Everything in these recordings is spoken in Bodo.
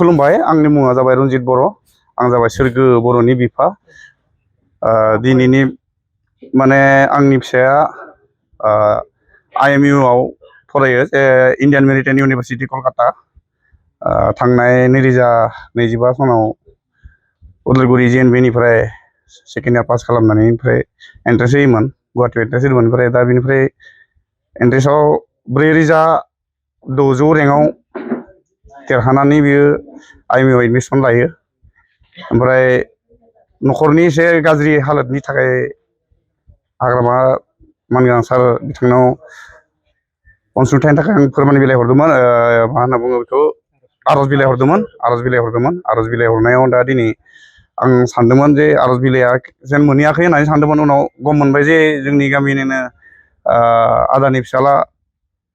खुलुमबाय आंनि मुङा जाबाय रनजित बर' आं जाबाय सोरगो बर'नि बिफा दिनैनि माने आंनि फिसाया IMU आव फरायो इन्डियान मेरिटाइम इउनिभारसिटि कलकाता थांनाय 2025 सनाव उदालगुरि JNV निफ्राय सेकेन्ड इयार पास खालामनानै ओमफ्राय एन्ट्रेन्स होयोमोन गुवाहाटीआव एन्ट्रेन्स होदोंमोन ओमफ्राय दा बिनिफ्राय एन्ट्रेन्सआव 4600 रेंकआव देरहानानै बियो IMU आव एडमिसन लायो ओमफ्राय न'खरनि एसे गाज्रि हालोदनि थाखाय हाग्रामा मानगोनां सार बिथांनाव अनसुंथाइनि थाखाय आं फोरमान बिलाइ हरदोंमोन मा होनना बुङो बेखौ आर'ज बिलाइ हरदोंमोन आर'ज बिलाइ हरनायाव दा दिनै आं सानदोंमोन जे आर'ज बिलाइया जेन मोनहैयाखै होननानै सानदोंमोन उनाव गम मोनबाय जे जोंनि गामिनिनो आदानि फिसाला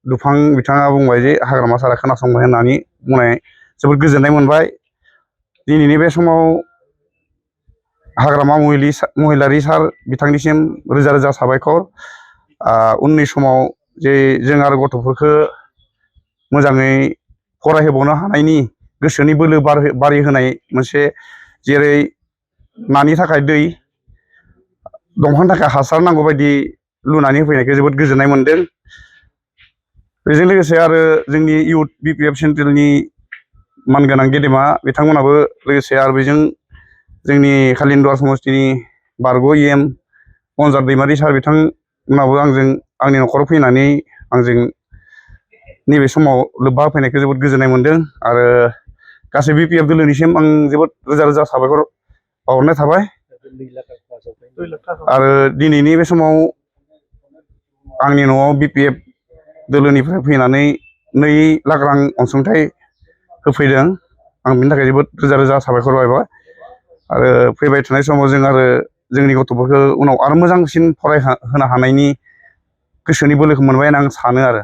दुफां बिथाङा बुंबाय जे हाग्रामा सारा खोनासंबाय होननानै बुंनाय जोबोद गोजोननाय मोनबाय दिनैनि बे समाव हाग्रामा महिलारि सार बिथांनिसिम रोजा रोजा साबायखर उननि समाव जे जों आरो गथ'फोरखौ मोजाङै फरायहोबावनो हानायनि गोसोनि बोलो बारि होनाय मोनसे जेरै नानि थाखाय दै दंफांनि थाखाय हासार नांगौ बायदि लुनानै होफैनायखौ जोबोद गोजोननाय मोनदों बेजों लोगोसे आरो जोंनि इउथ BPF सेन्ट्रेलनि मानगोनां गेदेमा बिथांमोनाबो लोगोसे आरो बेजों जोंनि खालिन्दुवा समस्तिनि बारग' EM अनजाद दैमारि सार बिथांमोनाबो आंनि न'खराव फैनानै आंजों नैबे समाव लोब्बा होफैनायखौ जोबोद गोजोननाय मोनदों आरो गासै BPF दोलोनिसिम आं जोबोद रोजा रोजा साबायखर बावहरनाय थाबाय आरो दिनैनि बे समाव आंनि न'आव BPF दोलोनिफ्राय फैनानै 2 लाख रां अनसुंथाइ होफैदों आं बिनि थाखाय जोबोद रोजा रोजा साबायखर बावबाय आरो फैबाय थानाय समाव जों आरो जोंनि गथ'फोरखौ उनाव आरो मोजांसिन फरायहोनो हानायनि गोसोनि बोलोखौ मोनबाय होनना आं सानो आरो